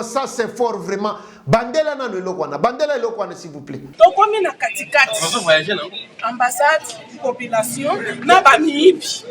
Ça c'est fort vraiment. Bandela nano eloko wana. Bandela eloko wana s'il vous plaît. Tokomi na katikati. Ambassade, population na ba miyibi.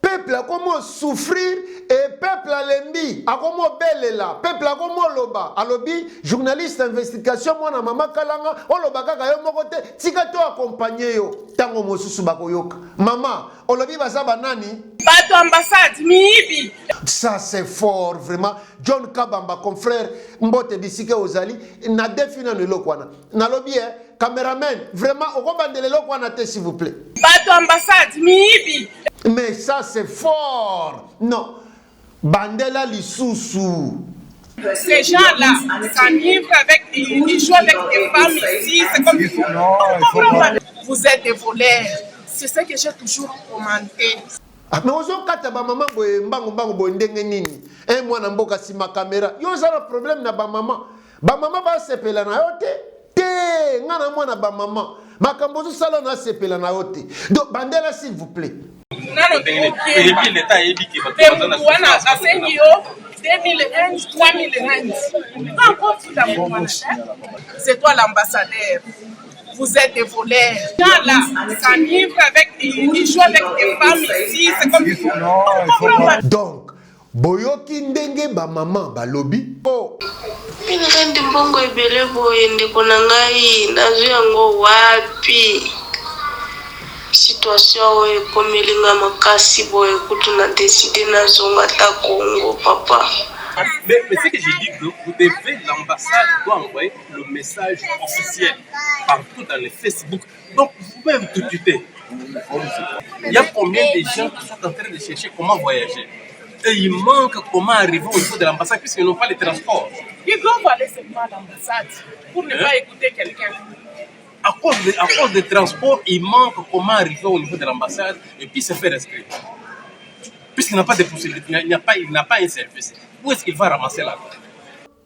Peuple akomi souffrir et peuple alembi akomi obelela peuple akomi oloba alobi journaliste investigation mwana mama kalanga oloba kaka yo moko te tika to accompagner yo ntango mosusu bakoyoka mama olobi baza banani bato ambassade miyibi. Ça c'est fort vraiment. John Kabamba confrère mbote bisika ozali na defi nano eloko wana nalobi eh, cameraman vraiment okobandela eloko wana te s'il vous plaît. Bato ambassade miyibi. Mais ça c'est fort. Non. Bandela lisusu. Ces gens-là s'enivrent avec, ils jouent avec des femmes ici, c'est comme on comprend pas. Vous êtes des voleurs. C'est ce que j'ai toujours commenté. Ah, mais ozokata bamama boye mbangu mbangu boye ndenge nini? Eh, mwana mboka nsima kamera yo oza na problème na bamama. Bamama basepela na yo te te, nga na mwana bamama makambo ozosala nasepela na yo te. Donc bandela s'il vous plaît. Nano tookemba mutu wana asengi yo 2000 rand 3000 rand encore futa mutu wana. C'est toi l'ambassadeur. Vous êtes des voleurs. Là, s'enivrent avec, ils jouent avec des femmes ici, c'est comme on comprend pas. Donc boyoki ndenge ba mama balobi po Mine rende mbongo ebele boye ndeko na ngai nazwi yango wapi? Situation oyo ekomeli nga makasi boye kutu na décider nazonga ata Congo papa. Mais ce que j'ai dit, que vous devez, l'ambassade doit envoyer le message officiel partout dans les Facebook. Donc, vous pouvez tout tweeter. Il y a combien de gens qui sont en train de chercher comment voyager? Et il manque comment arriver au niveau de l'ambassade puisqu'ils n'ont pas les transports. Ils doivent aller seulement à l'ambassade pour ne pas écouter quelqu'un. À cause des transports, il manque comment arriver au niveau de l'ambassade et puis se faire inscrire. Puisqu'il n'a pas de possibilité, il n'a pas, il n'a pas un service. Où est-ce qu'il va ramasser l'argent?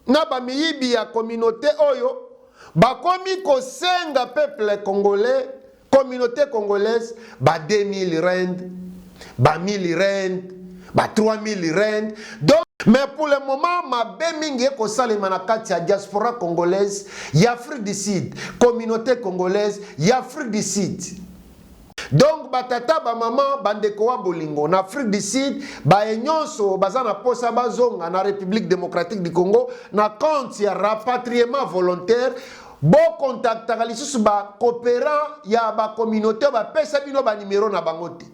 Na ba miyibi ya communauté oyo bakomi kosenga peuple congolais, communauté congolaise ba 2000 rand, ba 1000 rand, ba 3000 rand. Donc mais pour le moment mabe mingi ekosalema na kati ya diaspora congolaise ya Afrique du Sud, communauté congolaise ya Afrique du Sud. Donc batata ba mama bandeko wa bolingo na Afrique du Sud baye nyonso baza na posa bazonga na République démocratique du Congo na compte ya rapatriement volontaire, bo contactaka lisusu ba coopérant ya ba communauté ba pesa bino ba numéro na bango te.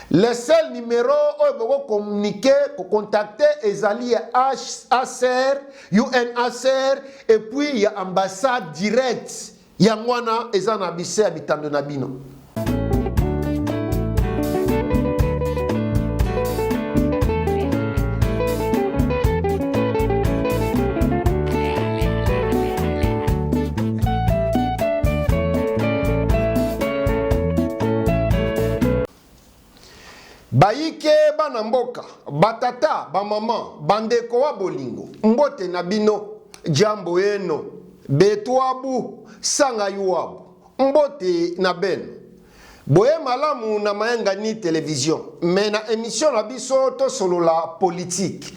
Le seul numéro oyo boko communiquer ko contacter ezali ya HACR, UNHCR et puis ya ambassade direct. Yango wana eza na bise ya bitando na bino. Bayike bana mboka, batata, bamama, bandeko wa bolingo, mbote na bino, jambo eno, betwabu, sanga yuabu, mbote na beno. Boye malamu na Mayangani Television, mais na émission na biso tosolola politique.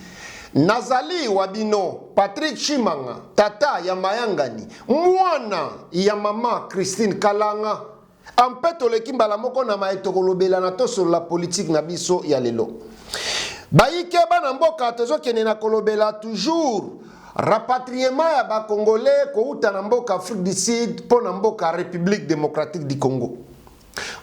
Nazali wa bino Patrick Chimanga, tata ya Mayangani, mwana ya mama Christine Kalanga. Ampe toleki mbala moko na maye tokolobela na tosolola politique na biso ya lelo. Bayike bana mboka tozokende na kolobela toujours rapatriement ya ba Congolais kouta na mboka Afrique du Sud mpo na mboka République démocratique du Congo.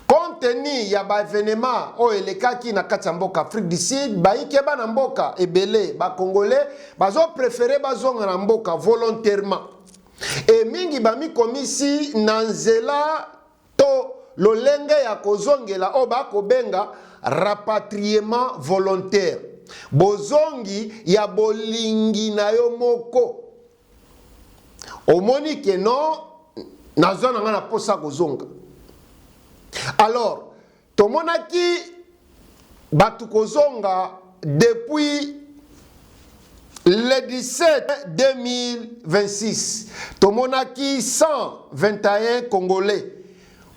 Compte tenu ya ba événement oyo elekaki na kati ya mboka Afrique du Sud, bayike bana mboka ebele ba Congolais bazo préférer bazonga na mboka volontairement. E mingi bamikomisi na nzela to lolenge ya kozongela oyo bakobenga rapatriement volontaire, bozongi ya bolingi na yo moko. Omoni ke non, nazwa na nga na posa kozonga. Alors tomonaki bato kozonga depuis le 17 2026, tomonaki 121 Congolais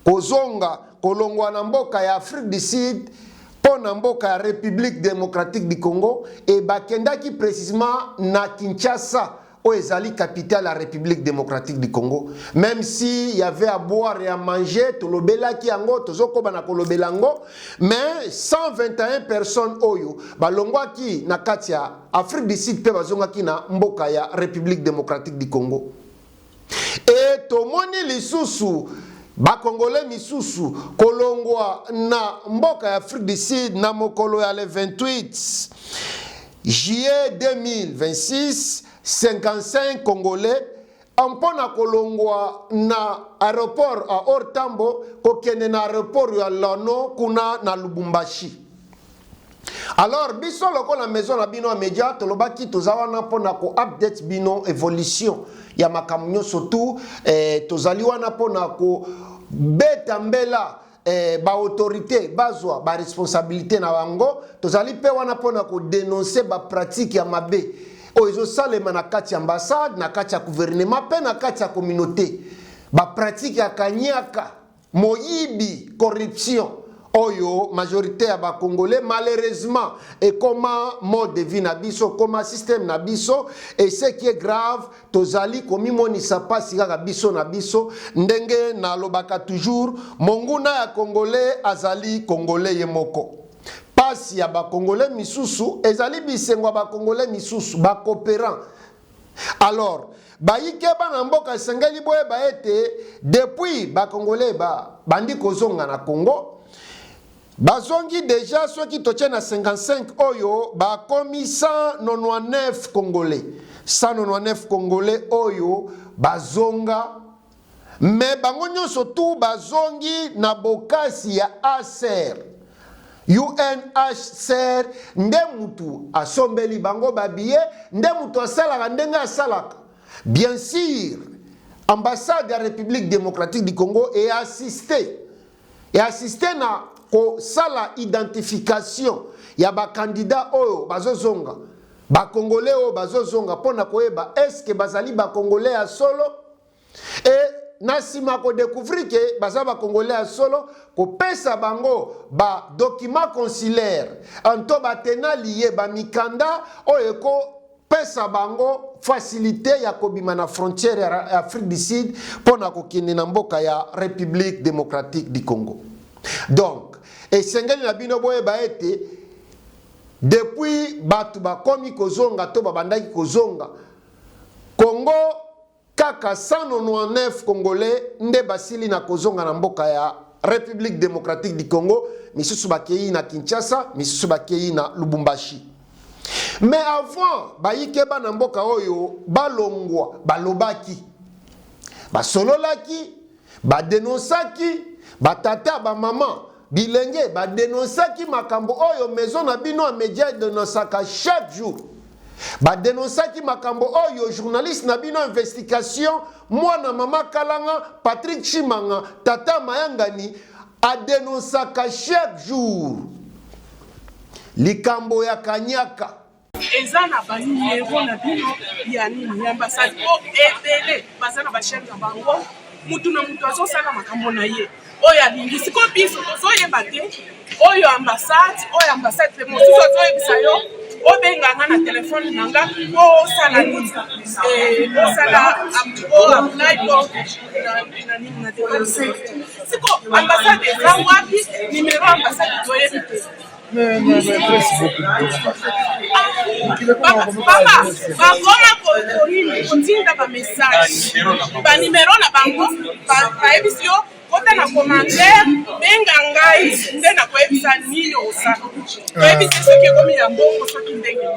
kozonga kolongwa na mboka ya Afrique du Sud mpo na mboka ya République démocratique du Congo e bakendaki précisément na Kinshasa. oyo ezali capitale ya République démocratique du Congo. Même si y avait à boire et à manger, tolobelaki yango, tozokoba na kolobela yango, mais 121 personnes oyo balongwaki na kati ya Afrique du Sud mpe bazongaki na mboka ya République démocratique du Congo. E tomoni lisusu bakongole misusu kolongwa na mboka ya Afrique du Sud na mokolo ya le 28 juillet 2026, 55 Congolais mpo na kolongwa na aéroport ya OR Tambo kokende na aéroport ya Lano kuna na Lubumbashi. Alors biso lokola maison na bino ya media, tolobaki toza wana mpona ko-update bino évolution ya makambo nyonso tu. Tozali wana mpona kobeta mbela baautorité bazwa baresponsabilité na bango. Tozali mpe wana mpona kodénoncer bapratique ya mabe oyo ezosalema na kati ya ambassade, na kati ya gouvernement mpe na kati ya communauté, bapratique ya kanyaka, moyibi, corruption oyo majorité ya Bacongolais malheureusement ekoma mode de vie na biso, ekoma système na biso. Et ce qui est grave, tozali komimonisa mpasi kaka biso na biso. Ndenge nalobaka toujours, monguna ya Congolais azali Congolais ye moko. Pasi ya Bacongolais misusu ezali bisengo ya Bacongolais misusu, bacoopérant. Alors bayike bana mboka, esengeli boyeba ete depuis Bacongolais bandi kozonga na Congo, bazongi déjà, soki totie na 55 oyo, bakomi 199 Congolais, 199 Congolais oyo bazonga. Me bango nyonso tu bazongi na bokasi ya ACR, UNHCR nde mutu asombeli bango babillets, nde mutu asalaka ndenge asalaka. Bien sûr, ambassade ya République démocratique du Congo eassiste na kosala identification ya bacandidat oyo bazozonga, Bakongolais oyo bazozonga, mpona koyeba eske bazali Bakongolais ya solo. E na nsima kodécouvrir ke baza Bakongolais ya solo, kopesa bango badocument consulaire anto batenali ye bamikanda oyo ekopesa bango facilité ya kobima na frontière ya Afrique du Sud mpo na kokende na mboka ya République démocratique du Congo. Donc esengeli na bino boyeba ete depuis bato bakomi kozonga to babandaki kozonga Congo, kaka 199 Congolais nde basili na kozonga na mboka ya République démocratique du Congo. Misusu bakei na Kinshasa, misusu bakei na Lubumbashi. Mais avant bayike bana mboka oyo balongwa, balobaki, basololaki, badénonçaki, batata, bamama, bilenge badénonçaki makambo oyo maison na bino ya media edénonçaka chaque jour, badénonçaki makambo oyo journaliste na bino investigation, mwana mama Kalanga, Patrick Chimanga, tata Mayangani, adénonçaka chaque jour, likambo ya kanyaka. Eza na banimero na bino ya nini, ya ambassade? Po ebele baza na bachaîne na bango, mutu na mutu azosala makambo na ye oyo alingi. Sikoyo biso tozoyeba te oyo ambassade, oyo ambassade te. Mosusu azoyebisa yo obenganga na telefone na nga po osala nini, osala oapply po na nini na siko. Ambassade eza wapi? Nimero ambassade toyebi te. Papa, bakoma konini, kotinda bamessage, banimero na bango, bayebisi yo kota na commentaire, benga ngai nde nakoyebisa nini osala. Toyebi te soki ekomi ya mbongo, soki ndenge.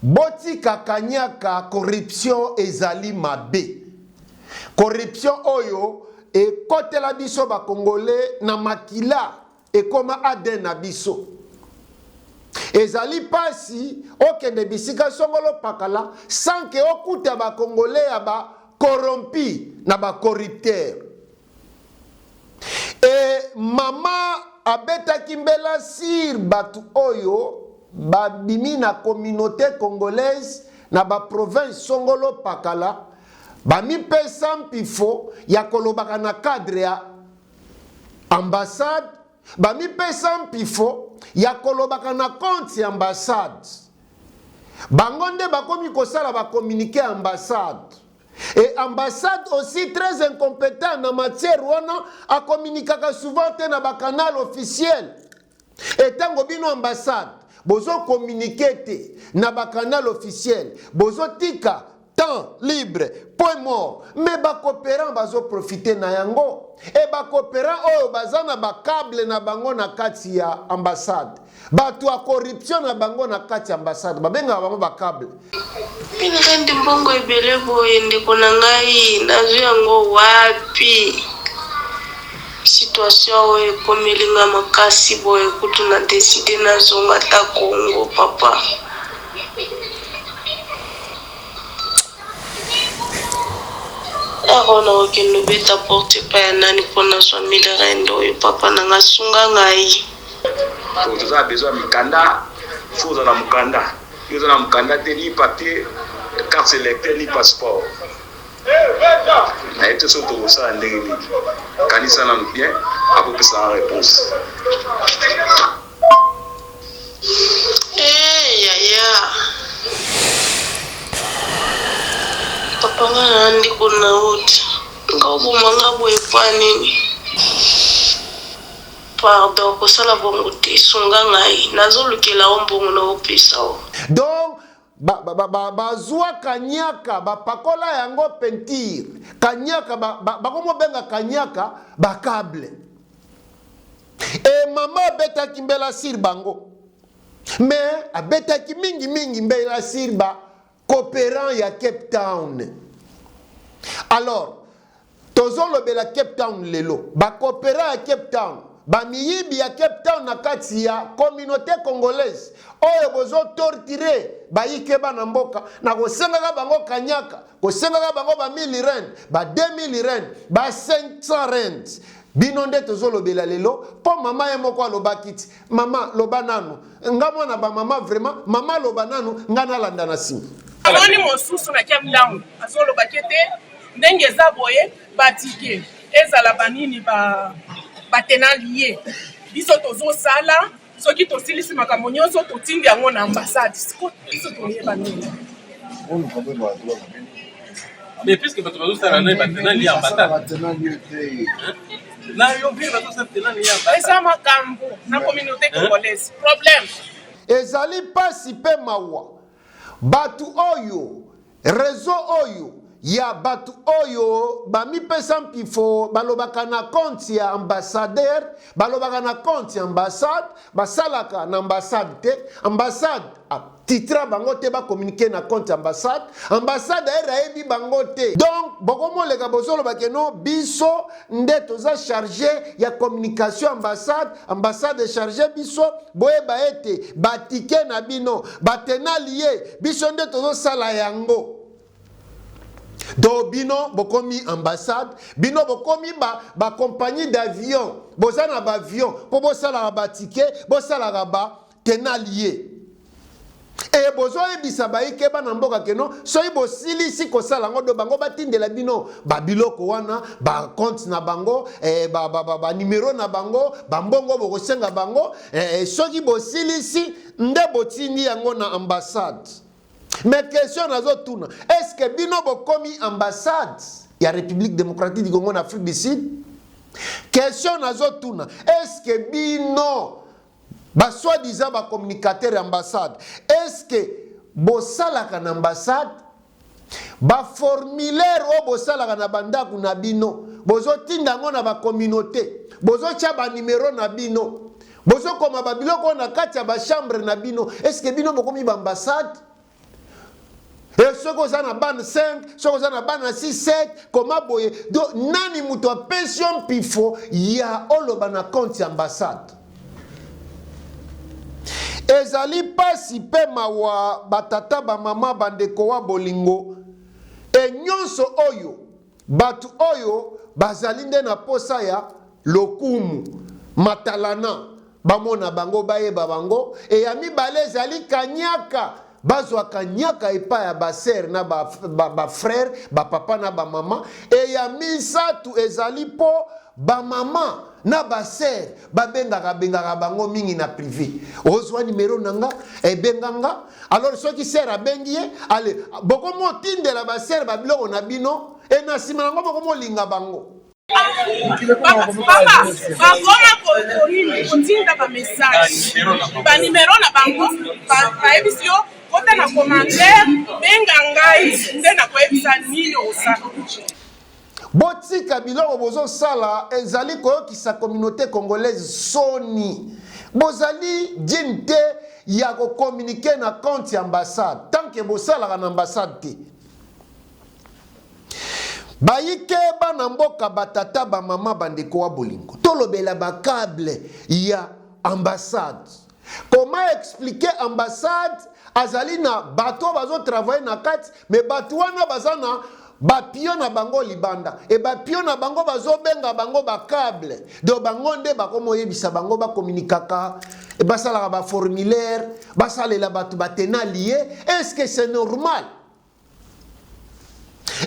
Botika kanyaka, corruption ezali mabe. Corruption oyo ekotela biso Bakongole na makila, ekoma ADN na biso. Ezali mpasi okende bisika songolo pakala sans ke okuta Bakongole ya bacorrompu na bacorrupteur. E mama abetaki mbela sur bato oyo babimi na communauté congolaise na baprovince songolo pakala, bamipesa mpifo ya kolobaka na cadre ya ambassade, bamipesa mpifo ya kolobaka na compte ya ambassade. Bango nde bakomi kosala ba communiqué ambassade. Et ambassade aussi très incompétent na matière wana akominikaka souvent te na ba canal officiel. Et tango bino ambassade bozo communiquer te na ba canal officiel, bozo tika temps libre point mort, mais ba coopérants bazo profiter na yango. Et ba coopérants oyo baza na ba câble na bango na kati ya ambassade, bato ya corruption na bango na kati ya ambassade babengaka bango ba câble. Mille rand mbongo ebele boye ndeko na ngai nazwi yango wapi? Situation oyo ekomeli nga makasi boye kutu na decide nazonga ata Congo papa. Heure oyo nakokende obeta porte epai ya nani mpo nazwa mille rand oyo papa na nga sunga ngai. Po toza na besoin ya mikanda, faut ozala na mokanda. Yo oza na mokanda te, ni papier, carte electeur, ni passeport. Nayebi te soki tokosala ndenge nini. Kanisa nanu bien, akopesa nga reponse. Eh yaya papa nga na ndeko na yo te nga oboma nga boye mpo nini? Pardon kosala bongo te sunga ngai nazolukela yo mbongo na opesa yo. Donc ba, ba, ba, ba, bazwa kanyaka bapakola yango peinture kanyaka bakomobenga ba, ba kanyaka bakable e mama abetaki mbela sur bango me abetaki mingi mingi mbela sur ba coopérant ya Cape Town. Alors tozolobela Cape Town lelo, ba coopérant ya Cape Town, ba miyibi ya Cape Town na kati ya communauté congolaise oyo bozo torturer bayike bana mboka na kosengaka bango kanyaka, kosengaka bango ba 1000 rand, ba 2000 rand, ba 500 rand. Bino nde tozolobela lelo mpo mama ye moko alobaki ti mama loba nanu nga mwana ba mama vraiment mama loba nanu nga nalanda na nsima. Amoni mosusu na Cape Town azoloba ke te ndenge eza boye batike ezala banini ba batenant lie biso tozosala soki tosilisi makambo nyonso totindi yango na ambassade siko biso toyeba nini. Mais puisque bato bazosala na batenant lie ambassade na yo mpe bazosala tenant lie ambassade eza makambo na communauté congolaise problème. Ezali pasi pe mawa batu oyo reseau oyo ya batu oyo bamipesa mpifo balobaka na compte ya ambassadeur balobaka na compte ya ambassade basalaka na ambassade te ambassade atitra bango te bacommunique na compte ya ambassade ambassade ayere ayebi bango te donc bokomoleka bozoloba ke no biso nde toza charge ya communication ambassade ambassade charge biso boyeba ete batike na bino batenali ye biso nde tozosala yango donc bino bokomi ambassade bino bokomi ba, ba compagnie d'avion boza na baavion mpo bosalaka batike bosalaka ba tenalie e bozoyebisa bayike bana mboka keno soki bosilisi kosala yango do bango batindela bino babiloko wana bacompte na bango eh, banimero ba, ba, ba na bango bambongo bokosenga bango eh, soki bosilisi nde botindi yango na ambassade. Mais question nazotuna, est ce que bino bokomi ambassade ya République démocratique du Congo na Afrique du Sud? Question nazotuna, est ce que bino ba soi-disant ba communicateur ya ambassade, est ce que bosalaka na ambassade? Ba formulaire oyo bosalaka na bandako na bino, bozotinda yango na ba communauté, bozotia ba numero na bino, bozokoma ba biloko oyo na kati ya ba chambre na bino, est ce que bino bokomi ba ambassade? E soki oza na bana 5, soki oza na bana 6, 7, koma boye. Donc nani moto apesi yo mpifo ya oloba na compte ya ambassade? Ezali pasi pe mawa batata bamama bandeko wa bolingo e nyonso oyo bato oyo bazali nde na posa ya lokumu matalana bamona bango bayeba bango e ya mibale ezali kanyaka bazwa kanyaka epai ya basere na bafrere ba, ba bapapa na bamama e ya misato ezali mpo. Ba maman na ba sœur ba bengaka bengaka bango mingi na prive. Ozwa numero na nga, ebenga nga. Alors soki sœur abengi ye, allez bokomi otindela ba sœur ba biloko na bino et na sima nango bokomi olinga bango. Papa, bakoma konini kotinda ba message ba numero na bango bayebisi yo kota na commentaire benga ngai nde nakoyebisa nini osala. Botika biloko bozo sala ezali koyokisa communaute congolaise soni. Bozali digne te ya ko communiquer na compte ya ambassade tant que bosalaka na ambassade te. Bayike bana mboka ba tata ba mama ba ndeko wa bolingo tolobela ba cable ya ambassade. Comment expliquer ambassade azali na bato oyo bazo travailler na kati mais bato wana baza na ba pion na bango libanda e ba pion na bango bazobenga bango ba cable donc bango nde bakomoyebisa bango bakominikaka basalaka ba formulaire basalela bato batenali ye est ce que c'est normal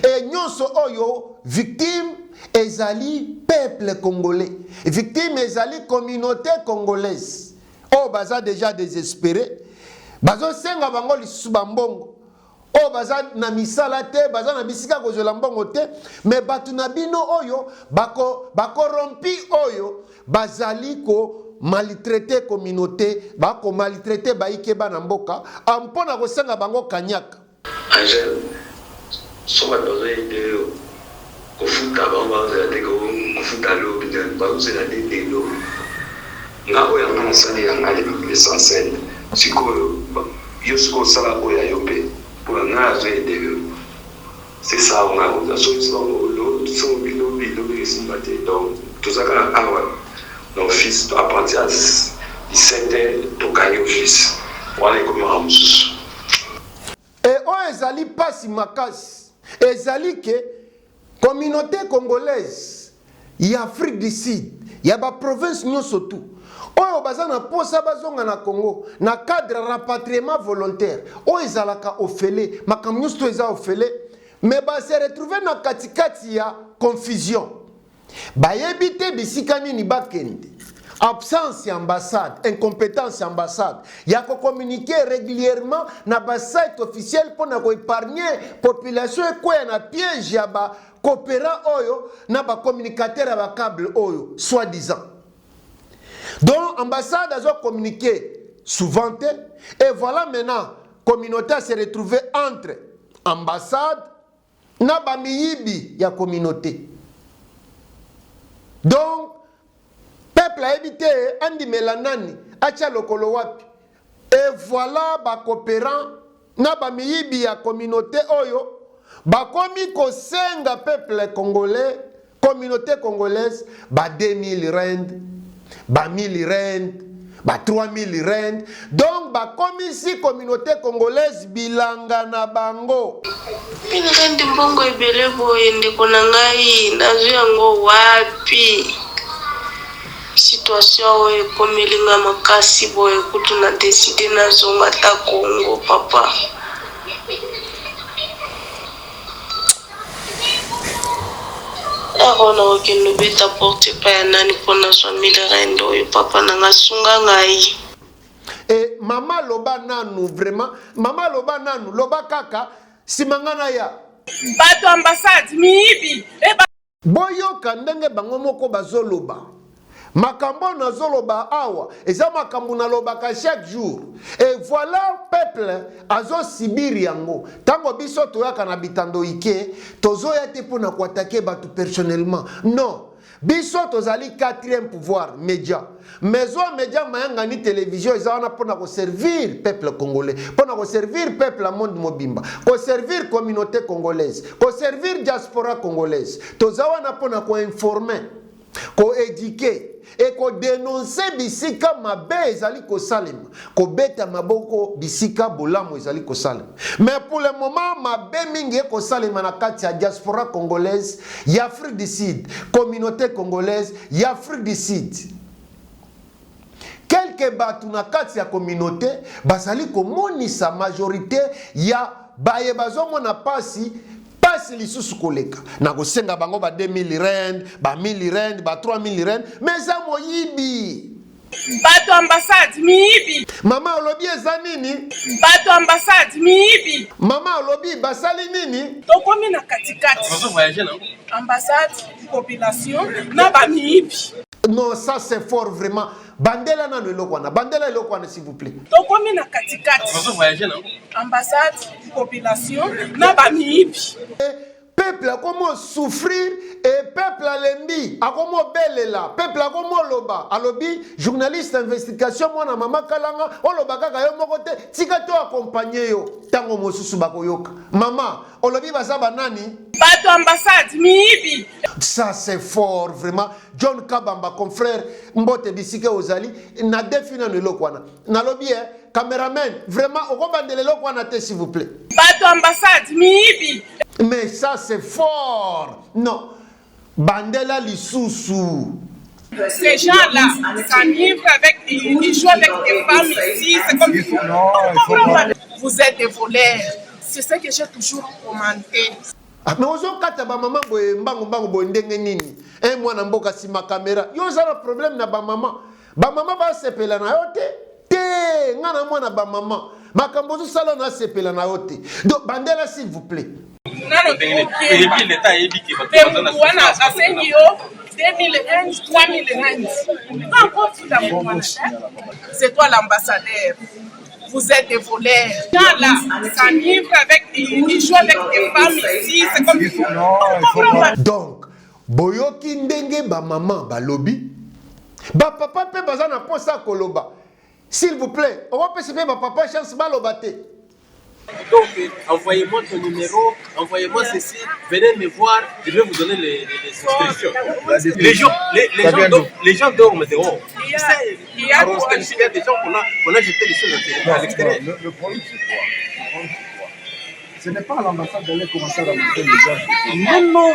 E nyonso oyo victime ezali peuple congolais, victime ezali communauté congolaise oyo baza deja desespere, bazosenga bango lisusu bambongo oyo baza na misala te, baza na bisika kozwela mbongo te, me bato na bino oyo bako bakorompi oyo bazali ko maltraite communauté, bako maltraite bayike bana mboka mpo na kosenga bango kanyaka. Angèle soki batu bazo aider yo kofuta bango bazozela te ke ofuta lobi donc bazozela nde lelo nga oyo ya nga nasali ya nga l'essentiel sikoyo yo sikoyo sala oyo ya yo pe pona nga nazo aider yo c'est ça nga nazo bango soki lobi lobi esimba te donc toza kaka awa na office à partir ya 17 heures tokangi office wana ekomi makambo mosusu. Et oyo ezali pasi makasi ezali que communaute congolaise ya Afrique du Sud ya ba provinces nionso tout oyo baza na posa bazonga na Congo na cadre ya rapatriement volontaire oyo ezalaka ofele, makambo nionso tout eza ofele mais ba se retrouver na kati kati ya confusion. Bayebi te bisika nini bakende. Absence ya ambassade, incompetence ya ambassade ya ko communiquer regulierement na ba site officiel mpo na ko epargner population ekweya na piège ya ba cooperants oyo na ba communicateurs ya ba cable oyo soit disant. Donc ambassade azo communiquer souvent te et voilà maintenant communauté a se retrouver entre ambassade na ba miyibi ya communaute donc peuple ayebi te andimela nani atia lokolo wapi et voilà ba cooperants na ba miyibi ya communaute oyo bakomi kosenga peuple congolais communauté congolaise ba 2000 rand ba 1000 rand ba 3000 rand donc bakomisi communauté congolaise bilanga na bango. 1000 rand mbongo ebele boye ndeko na ngai nazwi yango wapi? Situation oyo ekomeli nga makasi boye kutu na decide nazonga ata Congo papa. Heure oyo nakokende obeta porte epai ya nani mpo nazwa 1000 rand oyo papa na nga sunga ngai. Et mama loba nanu vraiment mama loba nanu loba kaka sima nga naya. Bato ambassade miyibi e ba. Boyoka ndenge bango moko bazoloba. Makambo oyo nazoloba awa eza makambo nalobaka chaque jour et voilà peuple azo subir yango. Tango biso toyaka na bitando ike, tozoya te pona ko attaquer batu personnellement. Non! Biso tozali quatrième pouvoir, media. Maison ya media Mayangani television eza wana pona ko servir peuple congolais, pona ko servir peuple ya monde mobimba, ko servir communaute congolaise, ko servir diaspora congolaise. Toza wana pona ko informer, ko eduquer et ko denoncer bisika mabe ezali kosalema, kobeta maboko bisika bolamu ezali kosalema. Mais pour le moment mabe mingi ekosalema na kati ya diaspora congolaise ya Afrique du Sud, communaute congolaise ya Afrique du Sud. Quelques batu na kati ya communaute bazali komonisa majorite ya baye bazomona pasi. Pasi lisusu koleka na kosenga bango ba 2000 rand, ba 1000 rand, ba 3000 rand, mais eza moyibi. Bato ambassade miyibi. Mama olobi eza nini? Bato ambassade miyibi. Mama olobi basali nini? Tokomi na katikati. Ambassade, population na ba miyibi. Non, ça c'est fort vraiment. Bandela nano eloko wana. Bandela eloko wana s'il vous plaît. Tokomi na katikati. Ambassade, population na ba miyibi. Peuple akomi osouffrir et peuple alembi akomi obelela peuple akomi oloba alobi journaliste investigation mwana mama kalanga oloba kaka yo moko te tika to accompagne yo ntango mosusu bakoyoka mama olobi baza banani bato ambassade miyibi. Ça c'est fort vraiment John Kabamba confrère mbote bisika ozali na defi nano eloko wana nalobi eh cameraman vraiment okobandela eloko wana te s'il vous plaît. Bato ambassade miyibi. Mais ça c'est fort non bandela lisusu. Ces gens-là s'enivrent avec, ils jouent avec des femmes ici, c'est comme on comprend pas. Vous êtes des voleurs. C'est ce que j'ai toujours commenté. Ah, mais ozokata bamama boye mbangu mbangu boye ndenge nini? Eh, mwana mboka nsima kamera yo oza na problème na bamama bamama basepela na yo te te nga na mwana bamama makambo ozosala nasepela na yo te donc bandela s'il vous plaît. Nano mpe motu wana asengi yo 2000 rand 3000 rand encore futa motu wana. C'est toi l'ambassadeur, vous êtes des voleurs. Gens là s'enivrent avec, ils jouent avec des femmes ici, c'est comme on comprend pas. Donc boyoki ndenge bamama balobi, bapapa mpe baza na mposa koloba. S'il vous plaît, okopesa mpe bapapa chance baloba te. Donc, envoyez-moi ton numéro, envoyez-moi ceci, venez me voir, je vais vous donner les instructions. Les gens dorment dehors. Tu sais, à Rustenburg, il y a des gens qu'on a jeté les choses à l'extérieur. Le problème, c'est quoi? Le problème, c'est quoi? Ce n'est pas à l'ambassade d'aller commencer à ramasser les gens. Non, non.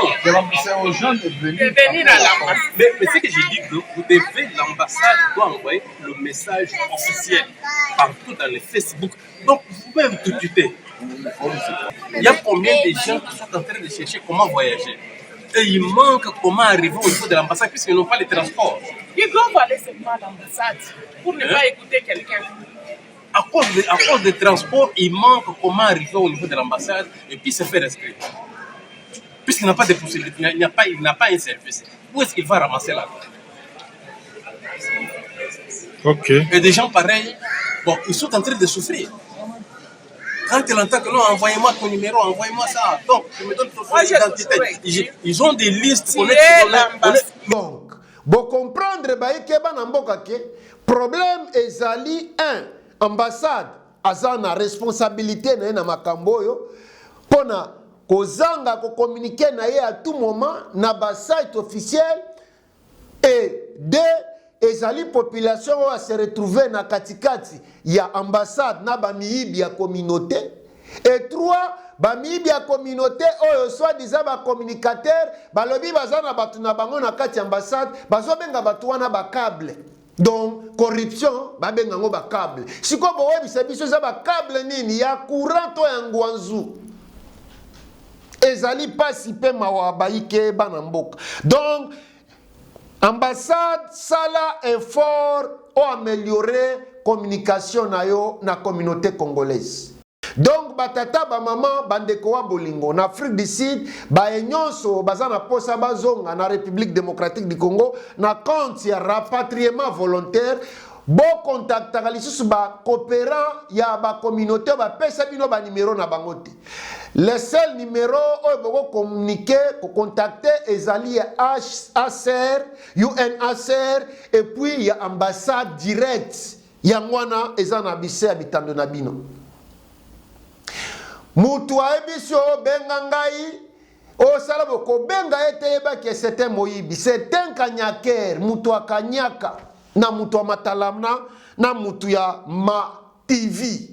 C'est aux gens de venir. De venir à l'ambassade. Mais ce que j'ai dit, que vous devez, l'ambassade doit envoyer le message officiel partout dans les Facebook. Donc, vous pouvez tout tweeter. Il y a combien de gens qui sont en train de chercher comment voyager? Et il manque comment arriver au niveau de l'ambassade puisqu'ils n'ont pas les transports. Ils doivent aller seulement à l'ambassade pour ne pas écouter quelqu'un. À cause des transports, il manque comment arriver au niveau de l'ambassade et puis se faire inscrire. Puisqu'il n'a pas de possibilité, il n'a pas un service. Où est-ce qu'il va ramasser l'argent? Et des gens pareils, bon, ils sont en train de souffrir. Quand il entend que non, envoyez-moi ton numéro, envoyez-moi ça. Donc, je me donne ton Moi, j'ai identité. toujours Ils ont des listes. Si l'ambassade. Donc bocomprendre bayeke bana mboka ke problème ezali 1 ambassade aza na responsabilité na ye na makambo oyo mpona kozanga kocommuniquer na ye à tout moment na basite officiel, et deux, ezali population oyo ase retrouve na katikati ya ambassade na bamiyibi ya communauté, et trois, bamiyibi ya communauté oyo soi-disant bacommunicateur balobi baza na bato na bango na kati ya ambassade, bazobenga bato wana bacable. Donc corruption, babenga yango bacable. Sikoyo boyebisa biso eza bacable nini, ya courant to ya ngwanzu? Ezali mpasi mpe mawa bayike bana mboka. Donc ambassade, sala effort oaméliorer communication na yo na communauté congolaise. Donc batata, bamama, bandeko wa bolingo na Afrique du Sud, baye nyonso baza na posa bazonga na République démocratique du Congo na compte ya rapatriement volontaire, bokontaktaka lisusu bacoopérant ya bacommunauté oyo bapesa bino banimero na bango te. Le seul numéro oyo bokocommuniquer, kocontacter, ezali ya HCR, UNHCR et puis ya ambassade direct. Yango wana eza na bise ya bitando na bino. Mutu ayebisi oyo benga ngai osala bokobenga ye te, yebaki c'est un moyibi, c'est un kanyakere, mutu akanyaka na mutu ya matalana na mutu ya ma TV.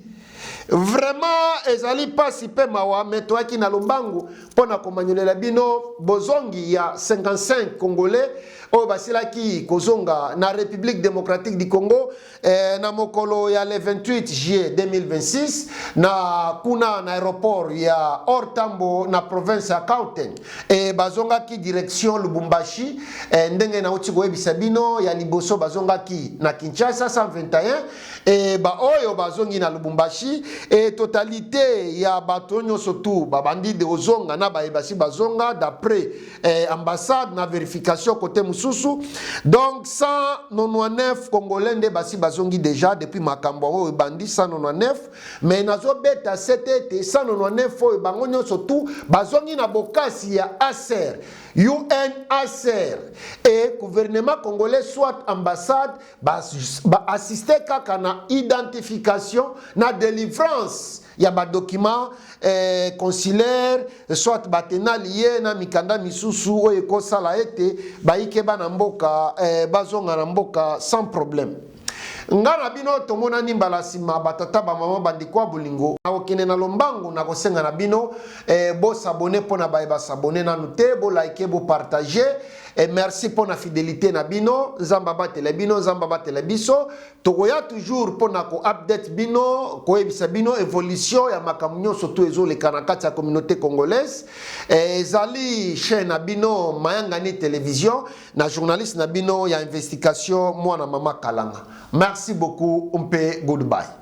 Vraiment ezali pasi pe mawa mais toyaki na lombangu mpo na komanyolela bino bozongi ya 55 Congolais oyo basilaki kozonga na République démocratique du Congo eh, na mokolo ya le 28 juillet 2026 na kuna na aéroport ya Or Tambo na province ya Gauteng e bazongaki direction Lubumbashi eh, ndenge nauti koyebisa bino ya liboso bazongaki na Kinshasa 121 e baoyo bazongi na Lubumbashi e totalité ya bato nyonso tu babandi de kozonga na baye basi bazonga d'après eh, ambassade na verification côté mosusu. Donc 199 Congolais nde basi bazongi déjà depuis makambo oyo ebandi, 199. Mais nazobeta sete ete 199 oyo bango nyonso tu bazongi na bokasi ya ACR, UNHCR et gouvernement congolais soit ambassade baassiste ba kaka na identification, na délivrance ya badocument consulaire soit batenali ye na mikanda misusu oyo ekosala ete bayike bana mboka bazonga na mboka sans problème. Nga na bino tomonani mbala nsima. Batata, bamama, bandeko ya bolingo, nakokende na lombangu na kosenga na bino bos'abonner mpo na baye bas'abonner nanu te, bolike, bopartage. Merci mpo na fidélité na bino. Nzambe abatela bino, Nzambe abatela biso. Tokoya toujours mpo na koupdate bino, koyebisa bino évolution ya makambo nyonso to ezoleka na kati ya communauté congolaise. Ezali chaîne na bino Mayangani Télévision na journaliste na bino ya investigation, mwana mama Kalanga. Merci beaucoup mpe goodbye.